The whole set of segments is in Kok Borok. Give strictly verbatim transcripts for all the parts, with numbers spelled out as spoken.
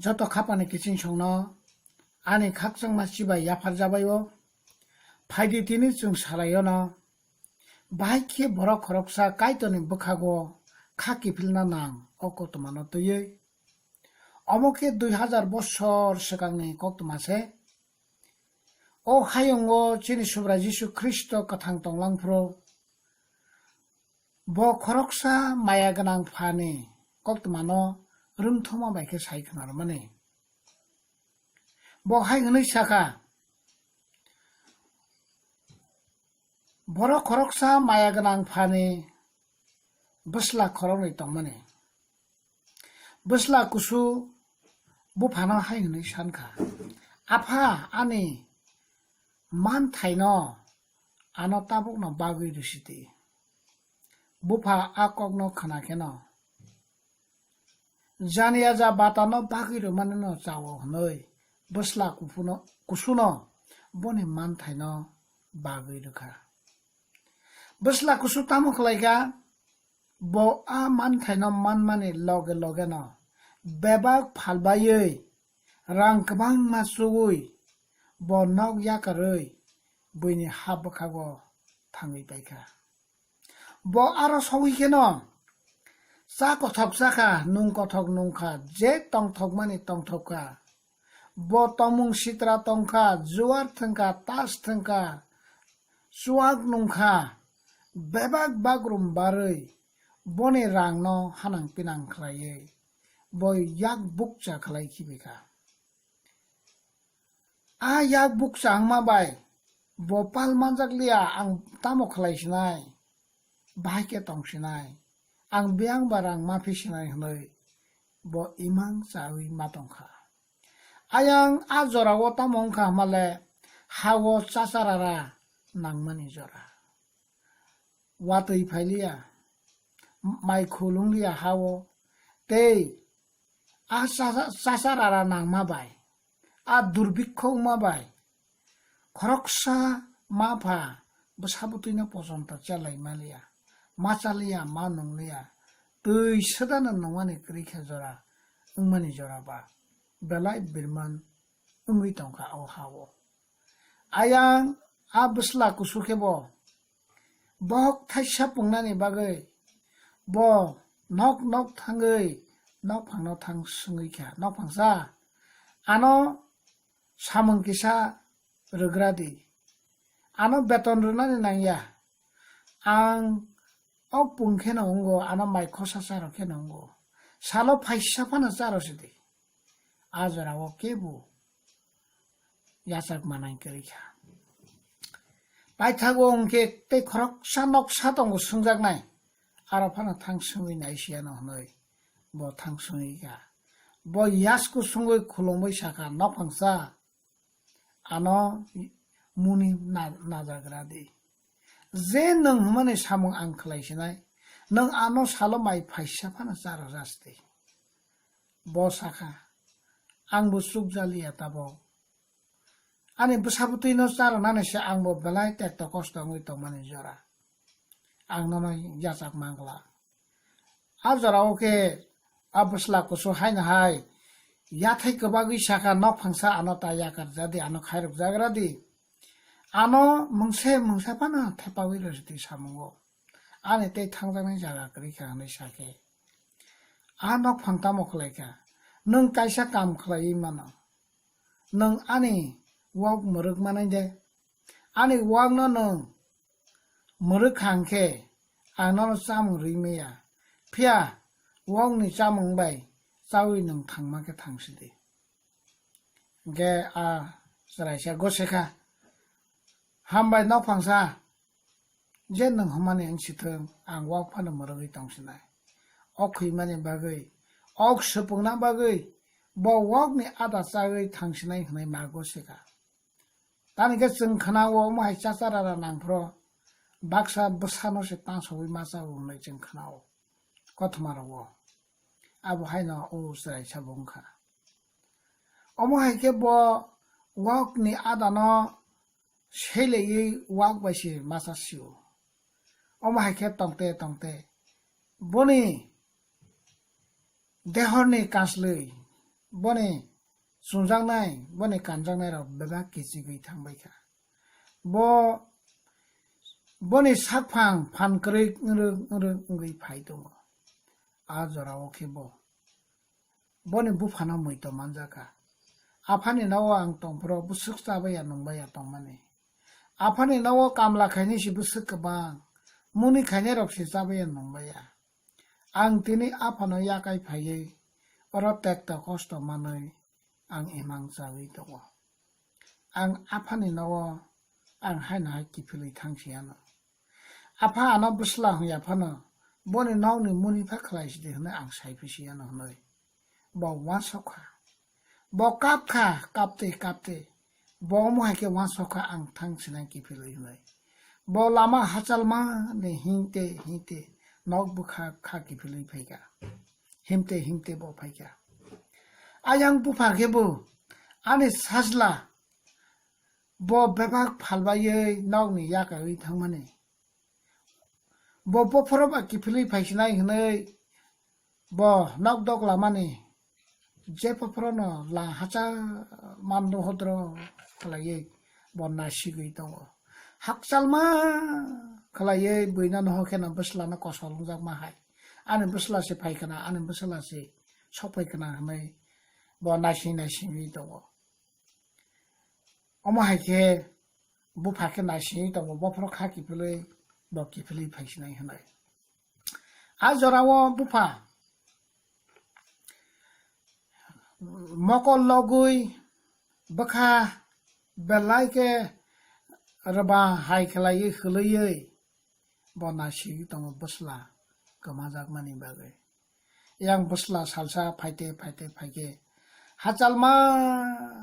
Joto khapani kiching songno ani khakchangma chibai yapharjabaio. Phaidi tini chwng salaiono, bahai khe borok khoroksa Kaitorni bwkhago kha kiphilna nang o koktwmano twiwi. Omo khe dui hazar bosor swkangni koktwma se. O hayungo chini Subrai Jisu Khristo kwthang tonglang phuru bo khoroksa maya gwnang phani koktwmano rwngthoma bai khe sai khwnarwmani. Bo hai hwnwi sakha, borok khoroksa maya gwnang phani bwsla khoroknwi tongmani. Bwsla kusu buphano hai hwnwi sankha, "Apha, ani manthaino ano tabukno bagwi rwsidi." Bupha a kokno khna kheno, "Janiya ja batano bagwi rwmani no chao," hwnwi bwsla kufuno, kusuno boni manthaino bagwi rwkha. Bwsla kusu tamo khlaikha? Bo a manthaino manmani loge logeno bebak phalbaiwi rang kwbangma chuwi bo nok yakarwi buini ha bwkhago thangwi paikha. Bo aro sogwi kheno cha kothok chakha, nung kothok nungkha, je tongthokmani tongthokha. Bo tongmung sitra tongkha, juar thwngkha, tas thwngkha, chuak nungkha, bebak bagrum barwi boni rangno hanang pinang khlaiwi bo yak bukcha khlai khibikha. A yak bukcha wngma bai bo pal manjak liya, ang tamo khlai sinai, bahai khe tong sinai, ang biyang ba rang ma phi sinai hwnwi bo imang chawi ma tongkha. Ayang a jorao tamo wngkha hwnmale, hao chacharara nangmani jora. Watwi phailiya, mai khulungliya hao, tei a chacha-, chacharara nangma bai, a durbikho wngma bai, khoroksa ma pha bwsa bwtwino pochonto chelai maliya, ma chaliya, ma nungliya, twi sedano nungmani kwrwi khe jora, wngmani jora ba belai birman wngwi tongkha o hao. Ayang a bwsla kusu khe bo bohok thaisa pungnani bagwi bo nok nok thangwi nokphangno thang swngwi kha, "Nokphangsa, ano samung kisa rwgra di, ano beton rwnani nangya, ang o pung kheno wngo, ano mai khosa charo kheno wngo, salo phaisa phano charo sidi." A jorao kebo yachak manai kwrwi kha. Paithago hwnkhe tei khoroksa noksa tongo swngjaknai, aro phano thang swngwi nai siyano hwnwi bo thang swngwi kha. Bo yasku swngwi khulumwi sakha, "Nokphangsa, ano muni na-, najagra di. Je nwng hwnmani samung ang khlai sinai, nwng ano salo mai phaisa phano charo jasti." Bo sakha, "Ang bo chukjaliya tabok. Ani bwsa bwtwino charonani se ang bo belai tekto kosto wngwi tongmani jora. Ang nono yachak mangla." A jorao khe a bwsla kusu haino hai yathai kwbagwi sakha, "Nokphangsa, ano ta yakar jadi, ano khairok jagra di. Ano mungse mungsa phano thepawi rwsdi samungo. Ani tei thangjaknai jaga kwrwi kha," hwnwi sakhe. A nokphang tamo khlai kha? "Nwng kaisa kam khlaiwi mano. Nwng ani wak mwrwk manai de. Ani wakno nwng mwrwk kha hwnkhe ang nono chamung rwi maya. Phiya wakni chamung bai chaui nwng thangma khe thang sidi." Hwnkhe a chwraisa gose kha, "Hambai nokphangsa, je nwng hwnmani wng sithwng, ang wak phano mwrwgwi tong sinai. Ok khwimani bagwi, ok swpwngna bagwi bo wakni ada chaui thang sinai," hwnwi ma gose kha. Tani khe chwng khna-o, omo hai chacharara nang phro baksa bwsano se tangsogwi ma cha-o hwnwi chwng khna-o kothoma rogo. Abo haino o chwraisa bo wngkha. Omo hai khe bo wakni adano seilewi wak bai se ma cha sio. Omo hai khe tongte tongte boni dehorni kaslwi, boni chwngjaknai, boni kanjaknai rok bebak kichigwi thangbai kha. Bo, boni sakphang phan kwrwi ngrwk ngrwk wngwi phai tongo. A jorao khe bo boni buphano muitu manjakha. Aphani nogo ang tongphuru bwswk chabaiya nungbaiya tongmani. Aphani nogo kamla khainai se bwswk kwbang, muni khainai rok se chabaiya nungbaiya. Ang tini aphano yakai phaiwi oro tekto kosto manwi ang imang chawi tongo. Ang aphani nogo ang haino hai kiphilwi thangsi ano. Apha ano bwsla hwnya phano boni nokni muni pha khlai sidi hwnwi ang sai phisi ano hwnwi. Bo uansuk kha. Bo kap kha, kaptwi kaptwi. Bo omo hai khe uansuk kha ang thang sinai kiphilwi hwnwi. Bo lama hachalma ni hingte hingte nok bwkha kha kiphilwi phaikha. Himte himte bo phaikha. Ayang bupha khe bo ani sajla bo bebak phalbaiwi nokni yakaiwi thangmani. Bo bophoro ba kiphilwi phaisinai hwnwi bo nok dok lamani je bophorono la hacha mando hodro khlaiwi bo nasigwi tongo. Hakchalma khlaiwi buino nohor kheno bwslano kosol wngjakma hai. Ani bwsla se phai khna, ani bwsla se sok phai khna hwnwi bo naising naisingwi tongo. Omo hai khe bupha khe naisingwi tongo, bophoro kha kiphilwi bo kiphilwi phaisinai hwnwi. A jorao bupha mokol logwi bwkha belai khe rwbang hai khlaiwi hwlwiwi bo naisingwi tongo bwsla kwmajakmani bagwi. Yang bwsla salsa phaite phaite phaikhe hachalma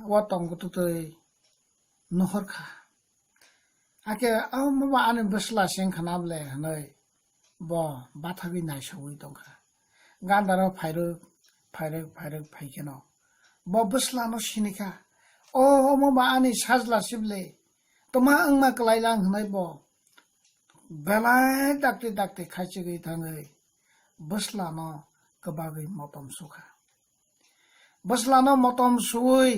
o tongtwtwi nuhor kha. Hakhe omo ba ani bwsla seng khna ble hwnwi bo bathagwi naisogwi tongkha. Gandaro phairwk phairwk phairwk phaikheno bo bwslano sinikha, "O omo ba ani sajla sible, twma wngma kwlai lang," hwnwi bo belai dakti dakti khaichigwi thangwi bwslano kwbagwi motom sukha. Bwslano motom suwi,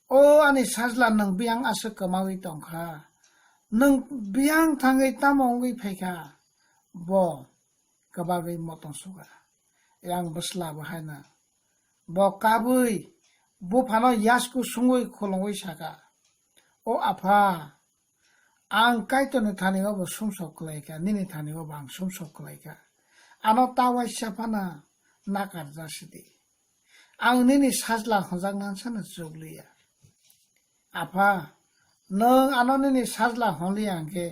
"O ani sajla, nwng biyang aswk kwmawi tongkha, nwng biyang thangwi tamo wngwi phaikha?" Bo kwbagwi motom sukha. Yang bwsla bo haino bo kabwi buphano yasku sungwi khulumwi sakha, "O apha, ang Kaitorni thani o bo sumsok khlai kha, nini thani o bo ang sumsok khlai kha. Ano ta waisa phano nakar jasidi. Ang nini sajla hwnjakna sano chukliya. Apha, nwng ano nini sajla hwnliya hwnkhe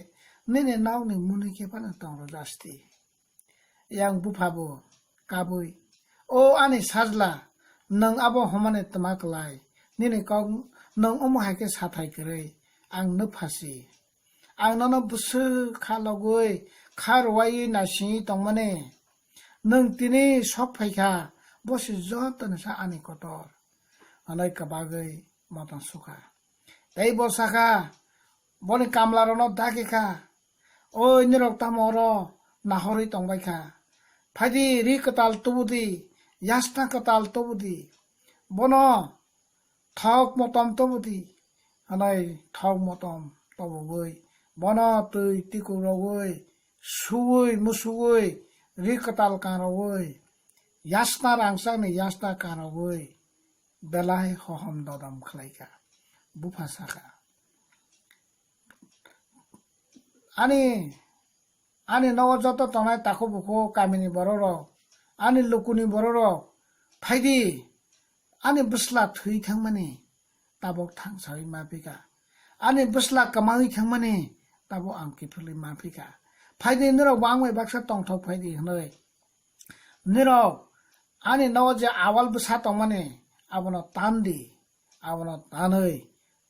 nini nokni muni khe phano tong rw jasidi." Yang bupha bo kabwi, "O ani sajla, nwng abo hwnmani twma klai, nini kok nwng omo hai khe sathai kwrwi, ang nwpha si. Ang nono bwswk kha logwi kha rwaiwi naisingwi tongmani. Nwng tini sok phai kha, bo se jotoni sa ani kotor," hwnwi kwbagwi motom sukha. Tei bo sakha, boni kamlarokno dagi kha, "Oi, nirok tamo oro nahorwi tongbai kha? Phaidi, ri kwtal tubudi, yasna kwtal tubudi, bono thok motom tubudi," hwnwi thok motom tubugwi bono twi tikurogwi suwi musuwi ri kwtal kangrogwi yasna rangchakni yasna kangrogwi belai hohom dodom khlai kha. Bupha sakha, "Ani, ani nogo joto tongnai takhuk bukhuk kamini bororok, ani lukuni bororok, phaidi, ani bwsla thwi thangmani tabok thangsawi ma phi kha. Ani bwsla kwmawi thangmani tabok ang kiphilwi ma phi kha. Phaidi, nirok bo ang bai baksa tongthok phaidi," hwnwi nirok ani nogo je awal bwsa tongmani, abono tan di, abono tanwi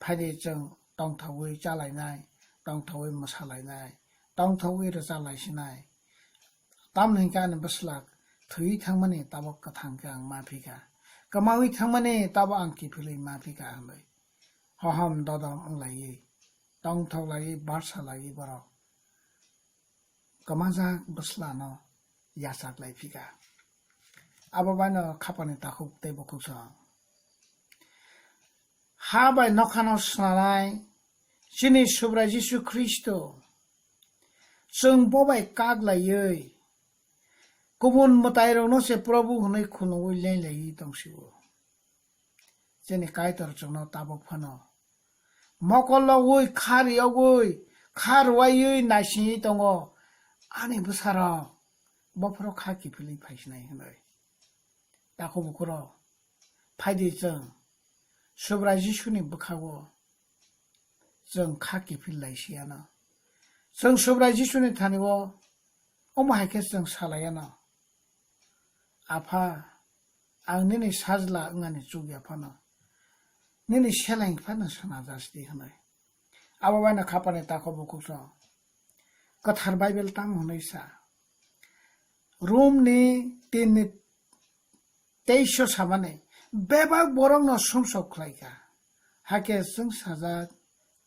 phaidi chwng tongthogwi chalainai, tongthogwi mwsalainai, tongthogwi rwchalaisinai. Tamni hwnkhe ani bwsla thwi thangmani tabok kwthang khe ang ma phi kha, kwmawi thangmani tabok ang kiphilwi ma phi kha hwnwi hohom dodom wnglaiwi, tongthok laiwi, barsa laiwi borok kwmajak bwslano yachak lai phi kha. Abo baino khapani takhuk tei bukhuk song Ha bai nokhano swnanai chini Subrai Jisu Khristo, chwng bo bai kak laiwi kubun mwtairokno se Probhu hwnwi khulumwi leng laiwi tong sio. Chini Kaitor chwngno tabuk phano mokol logwi, kha riyogwi, kha rwaiwi naisingwi tongo, ani bwsarok, bophoro kha kiphilwi phaisinai hwnwi. Takhuk bukhurok, phaidi chwng Subrai Jisuni bwkhago chwng kha kiphil lai siyano. Chwng Subrai Jisuni thani-o omo hai khe chwng salaiano, "Apha, ang nini sajla wngani chukya phano, nini seleng phano swnajak di," hwnwi. Abo baino khapani takhuk bukhuk song Kwthar Bible tamo hwnwi sa, Romni tinni teis o samani, bebak borokno sumsok khlaikha, hakhe chwngsajak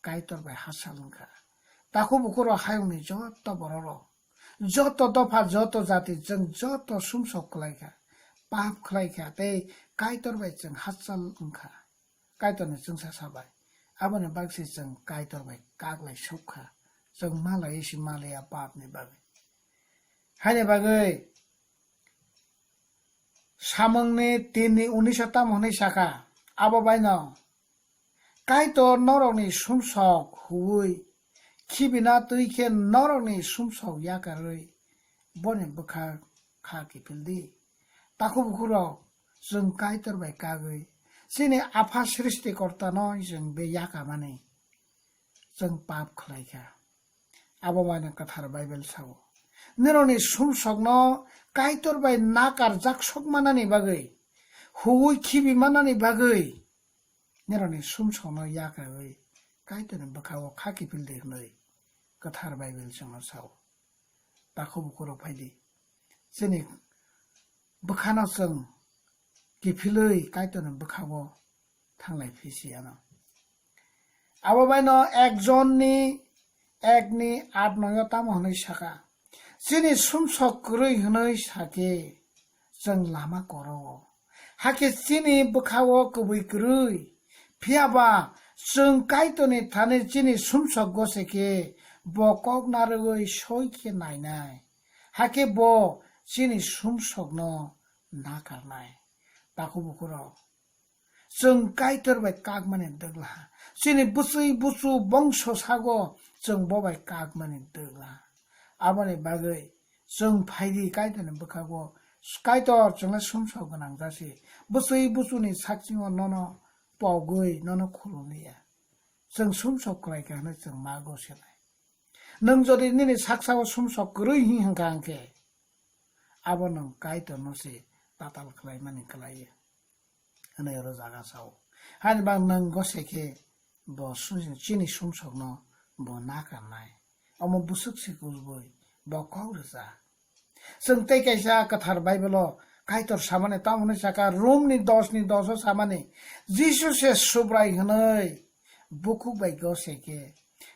Kaitor bai hachal wngkha. Takhuk bukhurok hayungni joto bororok, joto dopha, joto jati, chwng joto sumsok khlaikha, pap khlaikha tei Kaitor bai chwng hachal wngkha. Kaitorni chwngsacha bai. Aboni bagwi se chwng Kaitor bai kak lai sukha. Chwng malaiwi se malaiya papni bagwi. Haini bagwi Samungni tinni unis o tamo hwnwi sakha, abo baino, Kaitor norokni sumsok huui khibina twi khe norokni sumsok yakarwi boni bwkha kha kiphil di. Takhuk bukhurok, chwng Kaitor bai kagwi chini Apha Srishtikortano chwng be yakamani chwng pap khlaikha. Abo mane Kwthar Bible sao. Nirokni sumsokno Kaitor bai nakarjak sok manani bagwi, huui khibi manani bagwi, nirokni sumsokno yakarwi Kaitorni bwkhao kha kiphil di hwnwi Kwthar Bible chwngno sao. Takhuk bukhurok phaidi. Chini bwkhano chwng kiphilwi Kaitorni bwkhao thanglai phi siyano. Abo baino ek Jonni ekni at noi o tamo hwnwi sakha, chini sumsok kwrwi hwnwi sakhe chwng lama koro-o. Hakhe chini bwkha-o kubui kwrwi. Phiya ba chwng Kaitorni thani chini sumsok gose khe bo kok narwgwi soi khe nainai. Hakhe bo chini sumsokno nakarnai. Takhuk bukhurok, chwng Kaitor bai kakmani dwgla. Chini bwchwi buchu bongso sago chwng bo bai kakmani dwgla. Aboni bagwi chwng phaidi Kaitorni bwkhago, Kaitor chwngno sumsok gwnang jasi. Bwchwi buchuni sakchingo nono pogwi nono khulumliya. Chwng sumsok khlaikha hwnwi chwng ma gosenai. Nwng jodi nini saksao sumsok kwrwi hing hwnkha hwnkhe, abo nwng Kaitorno se tatal khlaimani khlaiwi hwnwi oro jaga sao. Haini bang nwng gose khe bo su-, chini sumsokno bo nakarnai. Omo bwswk se kubui bo kok rwchak. Chwng tei kaisa Kwthar Bible-o Kaitor samani, tamo hwnwi sakha, Romni dos ni dos o samani, Jisu se Subrai hwnwi bukhuk bai gose khe,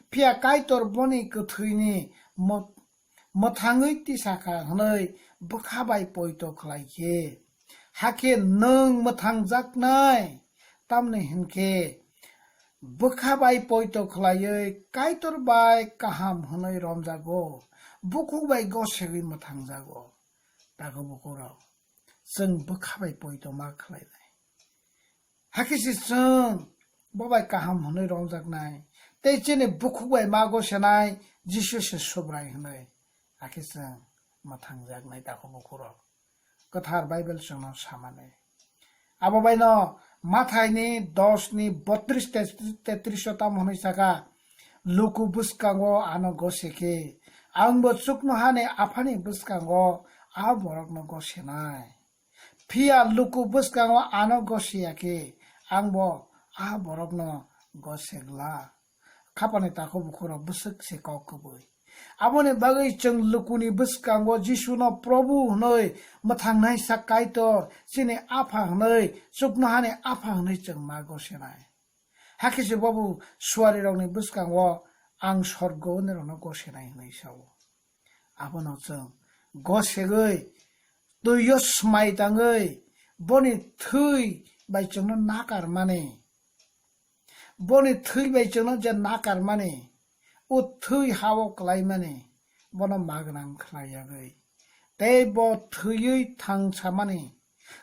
phiya Kaitor boni kwthwini mo-, mwthangwi tisakha hwnwi bwkha bai poito khlai khe, hakhe nwng mwthangjaknai, tamni hwn khe bwkha bai poito khlaiwi Kaitor bai kaham hwnwi romjago, bukhuk bai gosegwi mwthangjago. Takhuk bukhurok, chwng bwkha bai poito ma khlainai. Hakhe se chwng bo bai kaham hwnwi romjaknai, tei chini bukhuk bai ma gosenai Jisu se Subrai hwnwi. Hakhe chwng mwthangjaknai, takhuk bukhurok. Kwthar Bible chwngno samani. Abo baino Mathaini dos ni botris te-, tetris o tamo hwnwi sakha, "Luku bwskango ano gose khe, angbo chuknohani Aphani bwskango a borokno gosenai. Phiya luku bwskango ano gosiya khe, angbo a borokno gosegla." Khapani takhuk bukhurok bwswk se kok kubui. Aboni bagwi chwng lukuni bwskango Jisuno Probhu hwnwi mwthangnai sak Kaitor, chini Apha hwnwi, chuknohani Apha hwnwi chwng ma gosenai. Hakhe se bobo suarirokni bwskango, "Ang sorgo onirokno gosenai," hwnwi sao. Abono chwng gosegwi, twio swmai tangwi, boni thwi bai chwngno nakarmani. Boni thwi bai chwngno je nakarmani, o thwi ha-o kwlaimani, bono magwnang khlai yagwi. Tei bo thwiwi thangsamani,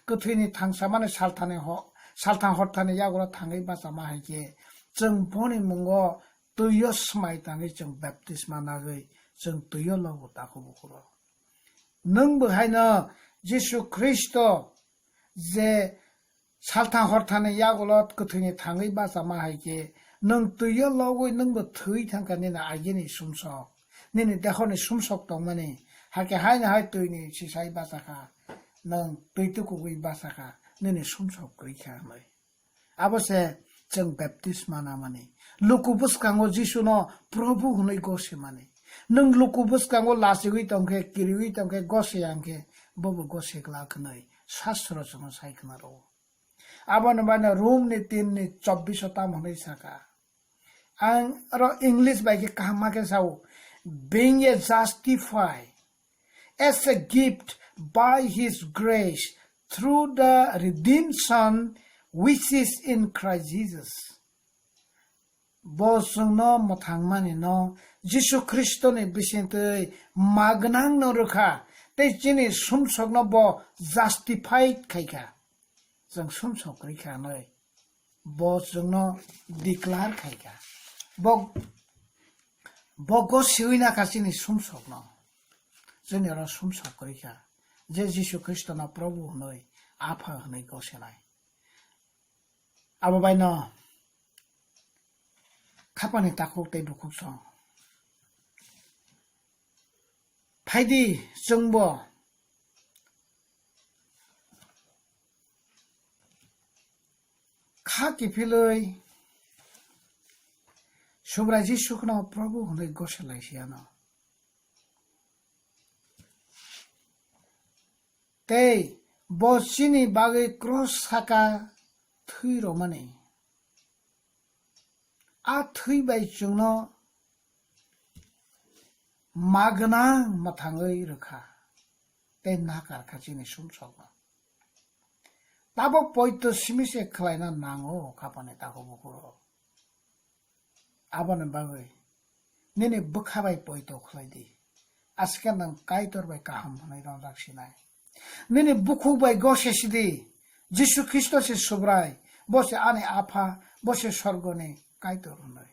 kwthwini thangsamani salthani ho-, salthang horthani yagulo thangwi bachama hai khe, chwng boni mungo twio swmai tangwi chwng baptisma nagwi chwng twio logo takhuk bukhuk rok. Nwng bo haino Jisu Khristo je salthang horthani yagulo kwthwini thangwi bachama hai khe, nwng twio logwi nwng bo thwi thangkha nini agini sumsok, nini dehoni sumsok tongmani, hakhe haino hai twini sisai bachakha, nwng twi tukugwi bachakha, nini sumsok kwrwi kha hwnwi. Abo se chwng baptisma namani. Luku bwskango Jisuno Probhu hwnwi gosimani. Nwng luku bwskango lachiwi tongkhe, kiriwi tongkhe, gosiyang khe, bobo gosi glak hwnwi Sastro chwngno sai khna rwo. Aboni baino Rom ni tin ni chobbish o tamo hwnwi saka. Ang oro English bai khe kaham ma khe sao, "Being a justified as a gift by his grace through the redemption which is in Christ Jesus." Bo chwngno mwthangmani no Jisu Khristoni bisingtwi magwnang no rwkha, tei chini sumsokno bo justified khaikha. Chwng sumsok kwrwi kha hwnwi bo chwngno declare khaikha. Bo, bo gosiwi nakha chini sumsokno. Chini oro sumsok kwrwi kha je Jisu Khristono Probhu hwnwi, Apha hwnwi gosinai. Abo baino khapani takhuk tei bukhuk song. Phaidi chwngbo kha kiphilwi Subrai Jisukhno Probhu hwnwi goselai siyano. Tei bo chini bagwi cross saka thwi romani. A thwi bai chwngno magwnang mwthangwi rwkha tei nakar kha chini sumsokno. Tabok poito simi se khlaina nango khapani takhuk bukhuk rok. Aboni bagwi nini bwkha bai poito khlai di. Aswkhe nwng Kaitor bai kaham hwnwi ronjak sinai. Nini bukhuk bai gose sidi, Jisu Khristo se Subrai, bo se ani Apha, bo se sorgoni Kaitor hwnwi.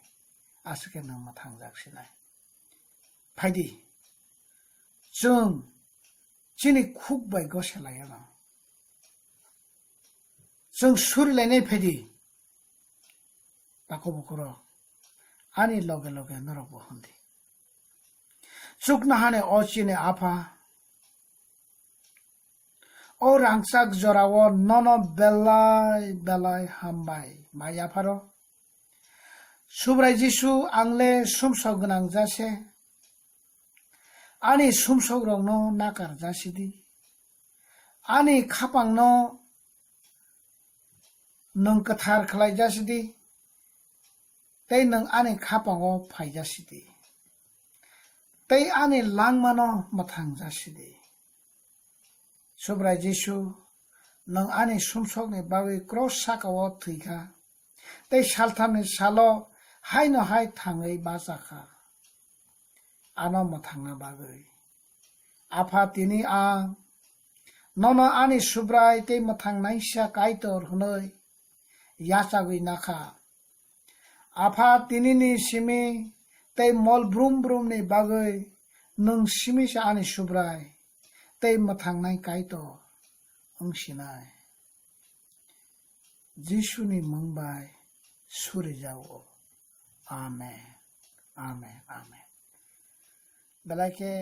Aswkhe nwng mwthangjak sinai. Phaidi, chwng chini khuk bai gose lai ano. Chwng suri lainai phaidi. Takhuk bukhuk rok, ani loge loge norokbo hwn di. Chuknohani o chini Apha, o rangchak jorao nono belai belai hambai ma yapharo. Subrai Jisu, ang le sumsok gwnang jase, ani sumsok rokno nakar jasidi, ani khapangno nwng kwthar khlai jasidi, tei nwng ani khapango phai jasidi, tei ani langmano mwthang jasidi. Subrai Jisu, nwng ani sumsokni bagwi cross sakao thwikha, tei salthamni salo haino hai thangwi bachakha. Ano mwthangna bagwi. Apha, tini ang nono ani Subrai tei mwthangnaisa Kaitor hwnwi yachagwi nakha. Apha, tinini simi tei mol brum brumni bagwi nwng simi se ani Subrai tei mwthangnai Kaitor wng sinai. Jisuni mung bai suri jago. Amen. Amen. Amen. Belai khe